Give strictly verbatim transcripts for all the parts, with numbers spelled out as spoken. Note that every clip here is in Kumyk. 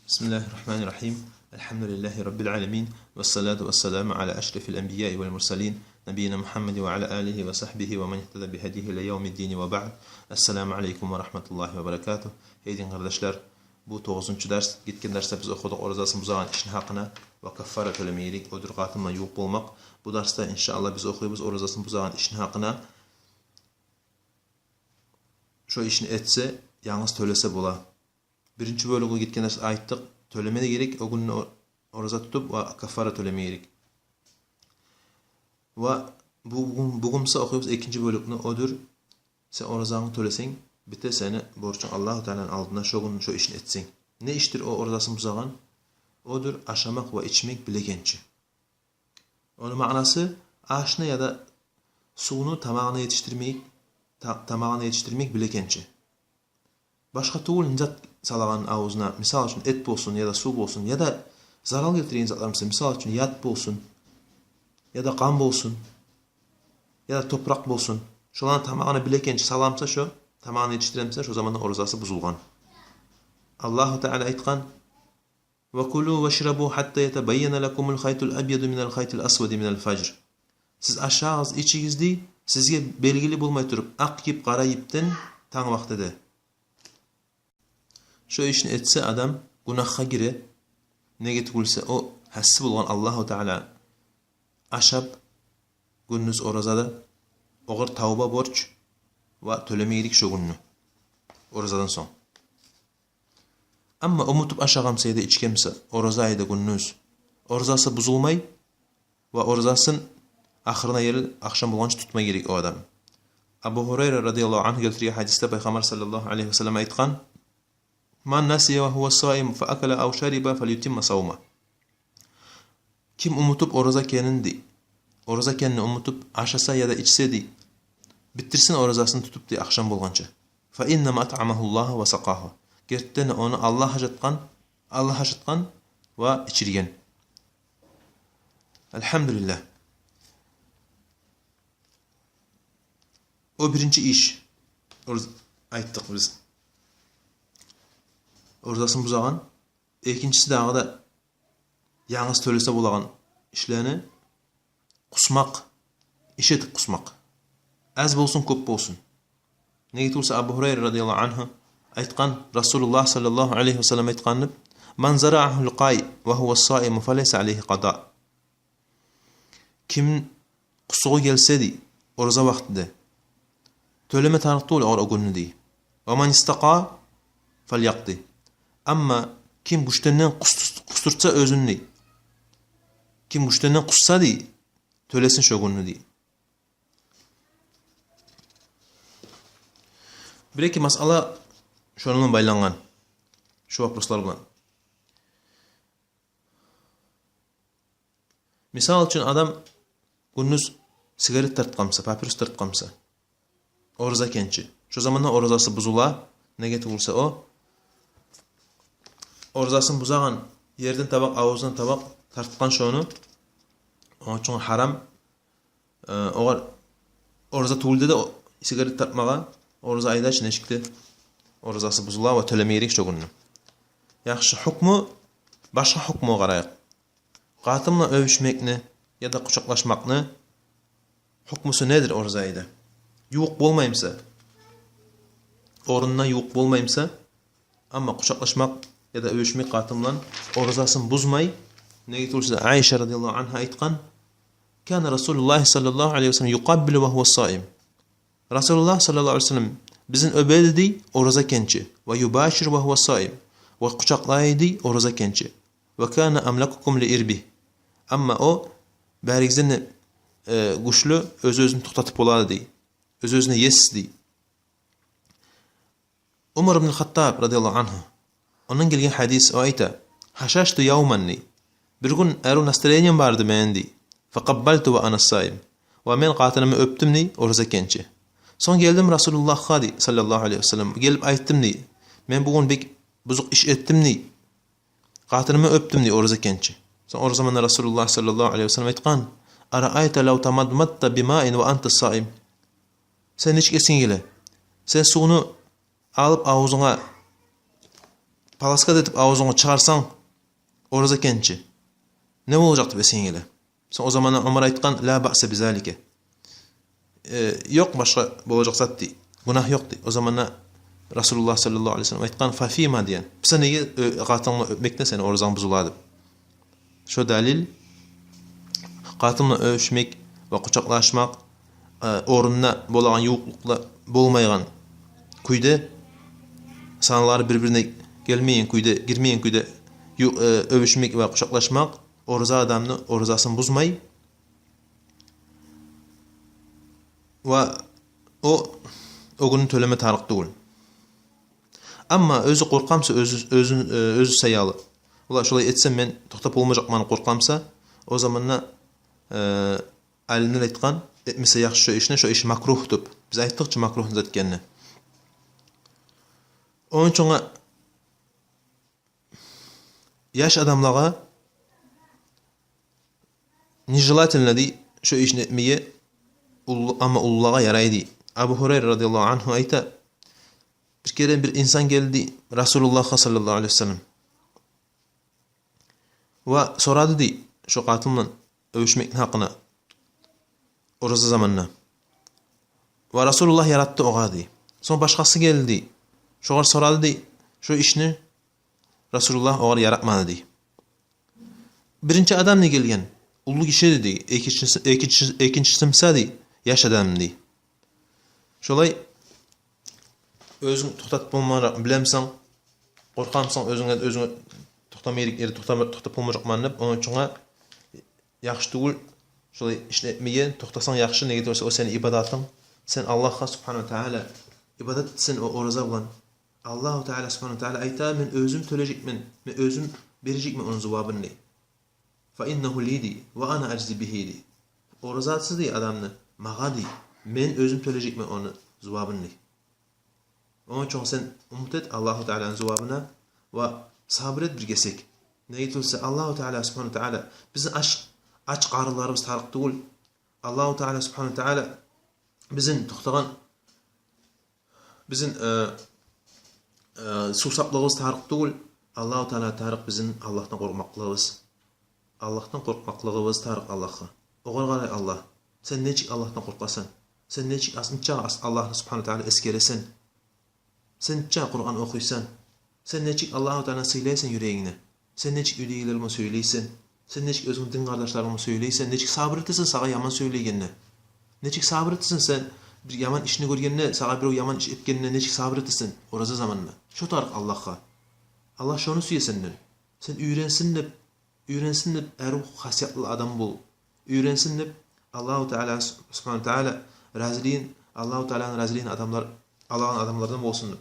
بسم الله الرحمن الرحيم. الحمد لله رب العالمين. والصلاة والسلام على أشرف الأنبياء والمرسلين، نبينا محمد وعلى آله وصحبه ومن اهتدى بهديه إلى يوم الدين، وبعد. السلام عليكم ورحمة الله وبركاته. Гьей дин къардашлар, бу тогъузунчу дарс. Гетген дарсда биз охудукъ оразасын бузагъан ишни гьакъына ва каффара тёлемеге герек, о дюр къатын булан ювукъ болмакъ. Бу дарсда, иншааллагь, биз охуйбуз оразасын бузагъан ишни гьакъына. Шо ишни этсе, янгыз тёлесе бола. Биринчи бёлюгюн гетген дарсда айтдыкъ, тёлеме де герек, о гюнню о-, ораза тутуп ва каффара тёлеме герек. Ва бу-, бугюн, бугюн буса охуйбуз экинчи бёлюкню, о дюр: сен оразангны тёлесенг, бите сени борчунг Аллагьу Тааланы алдына, шо гюн шо ишни этсенг. Не ишдир о оразасын бузагъан? О дюр ашамакъ ва ичмек билегенче. Ону маънасы: ашны яда сувну тамагъына етишдирмек, та-, тамагъына етишдирмек билегенче. Башгъа тюгюл не зат салагъан авзуна, мисал учун, эт болсун, яда сув болсун, яда зарал гелтиреген затлар буса, мисал учун, яд болсун, яда къан болсун, яда топуракъ болсун. Шоланы тамагъына билегенче саламса шо, тамагъына етишдиремсе, шо заманда оразасы бузулгъан. Аллагьу Таала айтгъан: وكلوا واشربوا حتى يتبين لكم الخيط الأبيض من الخيط الأسود من الفجر. Сиз ашагъыз, ичигиз, дей, сизге белгили болмай туруп акъ йип къара йипден танг вакътиде. Шо ишни этсе адам, гюнагьгъа гире. Неге тюгюл буса, о гьасси болгъан Аллагьу Таала ашап, гюндюз оразада, огъар тавба борч ва тёлеме герек шо гюнню оразадан сонг. Амма умутуп ашагъан буса яда ичген буса ораза айда гюндюз, оразасы бузулмай ва оразасын ахырына ерли ахшам болгъанча тутма герек о адам. Абу Гьурайра радияллагьу аньгьу гелтирген гьадисде Пайхаммар саллаллагьу алайгьи ва саллам айтгъан: من نسي وهو صائم فأكل أو شرب فليتم صومه. Ким умутуп ораза экенин, дей, ораза экенин умутуп ашаса яда ичсе, дей, битдирсин оразасын тутуп, дей, ахшам болгъанча. فإنما أطعمه الله وسقاه. Гертиден ону Аллагь ашатгъан, Аллагь ашатгъан ва ичирген. Альгьамдулиллагь. О биринчи иш. Ораз-, айтдыкъ биз. Оразасын бузагъан. Экинчиси дагъы да янгыз тёлесе болагъан ишлени къусмакъ, иш этип къусмакъ. Аз болсун, кёп болсун. Неге тюгюл буса Абу Гьурайра радияллагьу аньгьу айтгъан, Расулуллагь саллаллагьу алайгьи ва саллам айтгъан: من زرعه القيء وهو صائم فليس عليه قضاء. Ким къусугъу гелсе, дей, ораза вакътиде, тёлеме тарыкъ тюгюл огъар о гюнню, дей. ومن استقى فليقض. Амма ким гючденден къус-, къусдуртса оьзюн, дей, ким гючденден къусса, дей, тёлесин шо гюнню, дей. Бир-эки масъала шону булан байлангъан, шо вопрослар булан. Мисал учун, адам гюндюз сигарет тартгъан буса, папирос тартгъан буса, ораза экенчи, шо заманда оразасы бузула. Неге тюгюл буса, о оразасын бузагъан ерден табакъ, авзундан табакъ тартгъан шону. Ону учун гьарам, э, огъар ораза тюгюл де, о сигарет тартмагъа, ораза айда чы нечик де оразасы бузула ва тёлеме герек шо гюнню. Яхшы, гьукму, башгъа гьукмугъа къарайыкъ. Къатын булан оьбюшмекни яда къучакълашмакъны гьукмусу недир ораза айда? Ювукъ болмай буса, орнуна ювукъ болмай буса, амма къучакълашмакъ яда оьбюшмек къатын булан оразасын бузмай. Неге тюгюл буса, Айша радияллагьу аньгьа айтгъан: كان رسول الله صلى الله عليه وسلم يقبل وهو صائم. Расулуллагь саллаллагьу алайгьи ва саллам бизин оьбе эди, дей, ораза экенчи. ويباشر وهو صائم. Ва къучакълай эди ораза экенчи. وكان أملككم لإربه. Амма о баригизден де, э, гючлю, оьз-оьзюн токътатып бола эди, дей. Оьз-оьзюне ес, дей. Умар ибн Хаттаб радияллагьу аньгьу, ондан гелген гьадис, о айта: هششت يوما, дей. Бир гюн арив настроением бар эди мени, дей. فقبلت وأنا صائم. Ва мен къатынымны оьпдюм, дей, ораза экенчи. Сонг гелдим Расулуллагьгъа, дей, саллаллагьу алайгьи ва саллам, гелип айтдым, дей: мен бугюн бек бузукъ иш этдим, дей. Къатынымны оьпдюм, дей, ораза экенчи. Сонг о заманда Расулуллагь саллаллагьу алайгьи ва саллам айтгъан: أرأيت لو تمضمضت بماء وأنت صائم. Сени нечик эсинге геле? Сен сувну алып авзунга полоска этип авзунгну чыгъарсанг, ораза экенчи, не болажакъ деп эсинге геле. Сонг о заманда Умар айтгъан: «Ла баъса бизалика». Э, ёкъ, башгъа болажакъ зат, дей. Гюнагь ёкъ, дей. О заманда Расулуллагь саллаллагьу алайгьи ва саллам айтгъан: «Фа фима», — деген. Буса неге, э, къатынгны оьпмекден сени оразанг бузула деп. Шо далил, къатынгны оьпмек ва къучакълашмакъ, э, орнунда болагъан ювукълукъда болмайгъан кюйде, санлары бир-бирине гелмейген кюйде, гирмейген кюйде ю-, э, оьпмек ва къучакълашмакъ ораза адамны оразасын бузмай. Ва о, о гюнню тёлеме тарыкъ тюгюл. Амма оьзю къоркъамса, оьзю, оьзю, э, оьзю саялы, «Валлагь, шолай этсем, мен токътап болмажакъман», — деп къоркъамса, о заманда, э, алимлер айтгъан, этмесе яхшы шо ишни, шо иш макругь деп. Биз айтдыкъ чы макругь зат экенни. Ону учун яш адамлагъа нежелательно, дей, шо ишни этмеге, уллу-, амма уллулагъа ярай, дей. Абу Гьурайра радияллагьу ангьу айта: «Бир керен бир инсан гелди, дей, Расулуллагьгъа саллаллагьу алайгьи ва саллам, ва сорады, дей, шо къатынгъа оьпмекни гьакъына ораза заманда. Ва Расулуллагь яратды огъар», — дей. Сонг башгъасы гелди, дей, шогъар сорады, дей, шо ишни, Расулуллагь огъар яратмады, дей. Биринчи адам не гелген, уллу гиши эди, дей, экинчиси, экинчи-, экинчиси буса, дей, яш адам, дей. Шолай оьзюнг токътап болмажакъ билемсен, къоркъамсан оьзюнге, оьзюнге токътамайрыкъ ерде токътама-, токътап болмажакъман деп, ону учун яхшы тюгюл шолай ишни этмеге, токътасанг яхшы, неге тюгюл десе о сени ибадатынг. Сен Аллагьгъа субгьанагьу ва тааля ибадат этесен о ораза булан. Аллагьу Таала субгьанагьу ва Таала айта: «Мен оьзюм тёлежекмен, мен оьзюм бережекмен ону зувабын», — дей. «Фа иннагьу ли», — дей, «ва ана ажзи бигьи», — дей. Оразасы, дей, адамны магъа, дей, мен оьзюм тёлежекмен ону зувабын, дей. Ону учун сен умут эт Аллагьу Тааланы зувабына ва сабур эт бир гесек. Неге тюгюл десе Аллагьу Таала субгьанагьу ва Таала бизин ач, ач къарынларыбыз тарыкъ тюгюл. Аллагьу Таала субгьанагьу ва Таала бизин токътагъан бизин, э, э, сувсаплыгъыбыз тарыкъ тюгюл. Аллагьу Таала тарыкъ бизин Аллагьдан къоркъмакълыгъыбыз. Аллагьдан къоркъмакълыгъыбыз тарыкъ Аллагьгъа. Огъар къарай Аллагь. Сен нечик Аллагьдан къоркъасан? Сен нечик ас-, нечакъы ас-, Аллагьны субгьанагьу ва Таала эсгересен? Сен нечакъы Къуран охуйсан? Сен нечик Аллагьу Тааланы сыйлайсан юрегингде? Сен нечик уьйдегилер булан сёйлейсен? Сен нечик оьзюнгню дин къардашларынг булан сёйлейсен? Нечик сабур этесен сагъа яман сёйлегенде? Нечик сабур этесен сен бир яман ишни гёргенде, сагъа бирев яман иш этгенде, нечик сабур этесен ораза заманда? Шо тарыкъ Аллагьгъа. Аллагь шону сюе сенден. Сен уьйренсин деп, уьйренсин деп, арив хасиятлы адам бол. Уьйренсин деп, Аллагьу Таала субгьанагьу ва Таала разилигин, Аллагьу Тааланы разилигин адамлар, алагъан адамлардан болсун деп.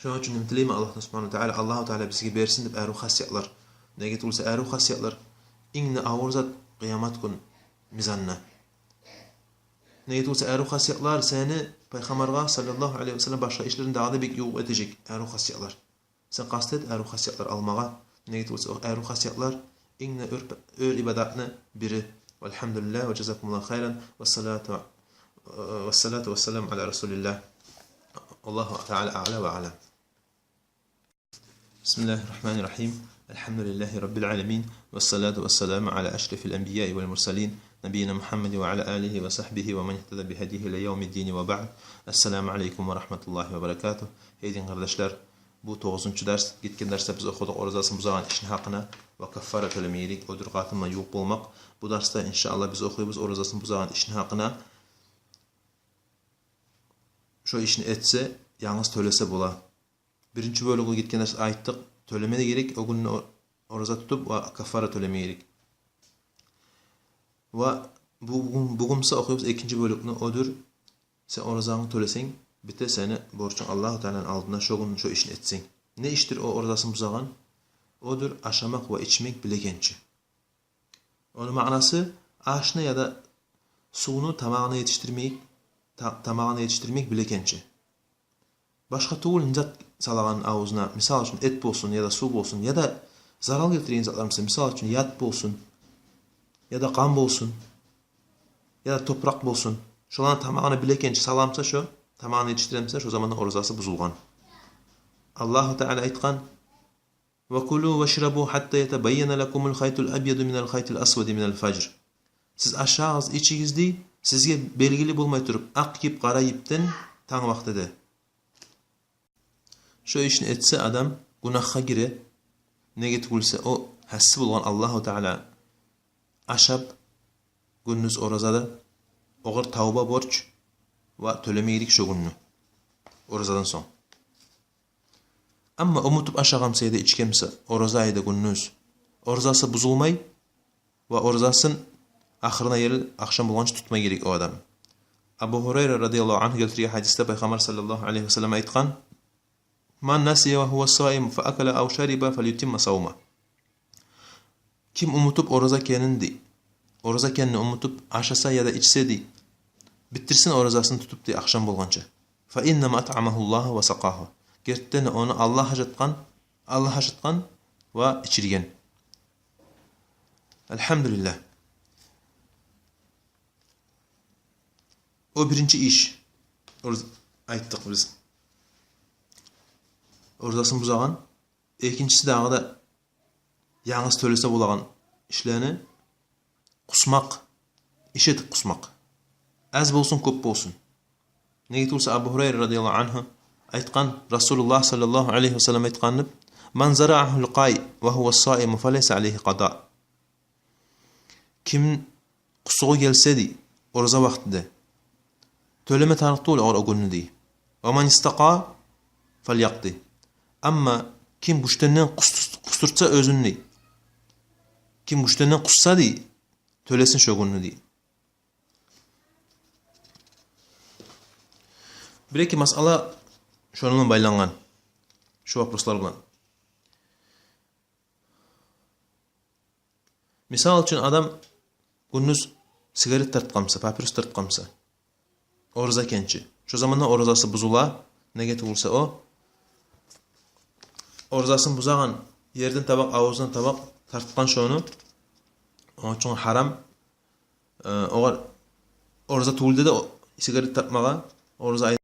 Шону учун мен тилеймен Аллагьдан субгьанагьу ва Таала, Аллагьу Таала бизге берсин деп арив хасиятлар. Неге тюгюл десе арив хасиятлар инг де авур зат къыямат гюн мизанда. Неге тюгюл десе арив хасиятлар сени Пайхаммаргъа саллаллагьу алайгьи ва саллам башгъа ишлерден дагъы да бек ювукъ этежек, арив хасиятлар. Сен къаст эт арив хасиятлар алмагъа. Неге тюгюл десе о арив хасиятлар инг де оьр, оьр ибадатны бири. Валгьамдулиллагь ва жазакумуллагьу хайран. Вассалату, вассалату вассаламу аля расулиллагь. Аллагьу таала аъла ва аълам. بسم الله الرحمن الرحيم. الحمد لله رب العالمين، والصلاة والسلام على أشرف الأنبياء والمرسلين، نبينا محمد وعلى آله وصحبه ومن اهتدى بهديه إلى يوم الدين، وبعد. السلام عليكم ورحمة الله وبركاته. Эй дин къардашлар, бу тогъузунчу дарс. Гетген дарсда биз охудукъ оразасын бузагъан ишни гьакъына ва каффара тёлемеге герек, о дюр къатын булан ювукъ болмакъ. Бу дарсда, иншааллагь, биз охуйбуз оразасын бузагъан ишни гьакъына. Шо ишни этсе, янгыз тёлесе бола. Биринчи бёлюгюн гетген дарсда айтдыкъ, тёлеме де герек, о гюнню о-, ораза тутуп ва каффара тёлеме герек. Ва бу-, бугюн, бугюн буса охуйбуз экинчи бёлюкню, о дюр: сен оразангны тёлесенг, бите сени борчунг Аллагьу Тааланы алдында шо гюн шо ишни этсенг. Не ишдир о оразасын бузагъан? О дюр ашамакъ ва ичмек билегенче. Ону маънасы, ашны яда сувну тамагъына етишдирмек, та-, тамагъына етишдирмек билегенче. Башгъа тюгюл не зат салагъан авзуна, мисал учун, эт болсун, яда сув болсун, яда зарал гелтиреген затлар буса, мисал учун, яд болсун, яда къан болсун, яда топуракъ болсун. Шоланы тамагъына билегенче саламса шо, тамагъына етишдиремсе, шо заманда оразасы бузулгъан. Аллагьу Таала айтгъан: «Ва кулу вашрабу хатта ятабайяна лакумул хайтул абъяду минал хайтил асвади минал фажр». Сиз ашагъыз, ичигиз дей, сизге белгили болмай туруп акъ йип къара йипден танг вакътиде. Шо ишни этсе, адам гюнагьгъа гире. Неге тюгюл эсе, о гьасси болгъан Аллагьу Таала ашап гюндюз оразада, огъар тавба борч ва тёлеме герек шо гюнню оразадан сонг. Амма умутуп ашагъан буса яда ичген буса ораза айда гюндюз, оразасы бузулмай ва оразасын ахырына ерли ахшам болгъанча тутма герек о адам. Абу Гьурайра радияллагьу ангьу гелтирген гьадисде Пайхаммар саллаллагьу алайгьи ва саллам айтгъан: «Ман насия ва гьува саим фа акала ав шариба фалютимма савма». Ким умутуп ораза экенин дей, ораза экенин умутуп ашаса яда ичсе дей, битдирсин оразасын тутуп дей ахшам болгъанча. «Фа иннама атъамагьуллагьу ва сакъагьу». Гертиден ону Аллагь ашатгъан, Аллагь ашатгъан ва ичирген. Альгьамдулиллагь. О биринчи иш, ораза, айтдыкъ биз, оразасын бузагъан. Экинчиси дагъы да янгыз тёлесе болагъан ишлени къусмакъ, иш этип къусмакъ. Аз болсун, кёп болсун. Неге тюгюл эсе Абу Гьурайра радияллагьу ангьу айтгъан, Расулуллагь саллаллагьу алайгьи ва саллам айтгъан деп: «Ман зараагьул къай ва гьува саиму фалайса алайгьи къада». Ким къусугъу гелсе дей ораза вакътиде, тёлеме тарыкъ тюгюл огъар о гюнню дей. «Ва ман истакъа фалякъди». Амма ким гючденден къус-, къусдуртса оьзюн дей, ким гючденден къусса дей, тёлесин шо гюнню дей. Бир-эки масъала шону булан байлангъан, шу вопрослар булан. Мисал учун, адам гюндюз сигарет тартгъан буса, папирос тартгъан буса, ораза экенчи, шо заманда оразасы бузула. Неге тюгюл эсе о оразасын бузагъан ерден табакъ, авзундан табакъ тартгъан шону, ону учун гьарам. Э, огъар ораза тюгюлде де о сигарет тартмагъа, ораза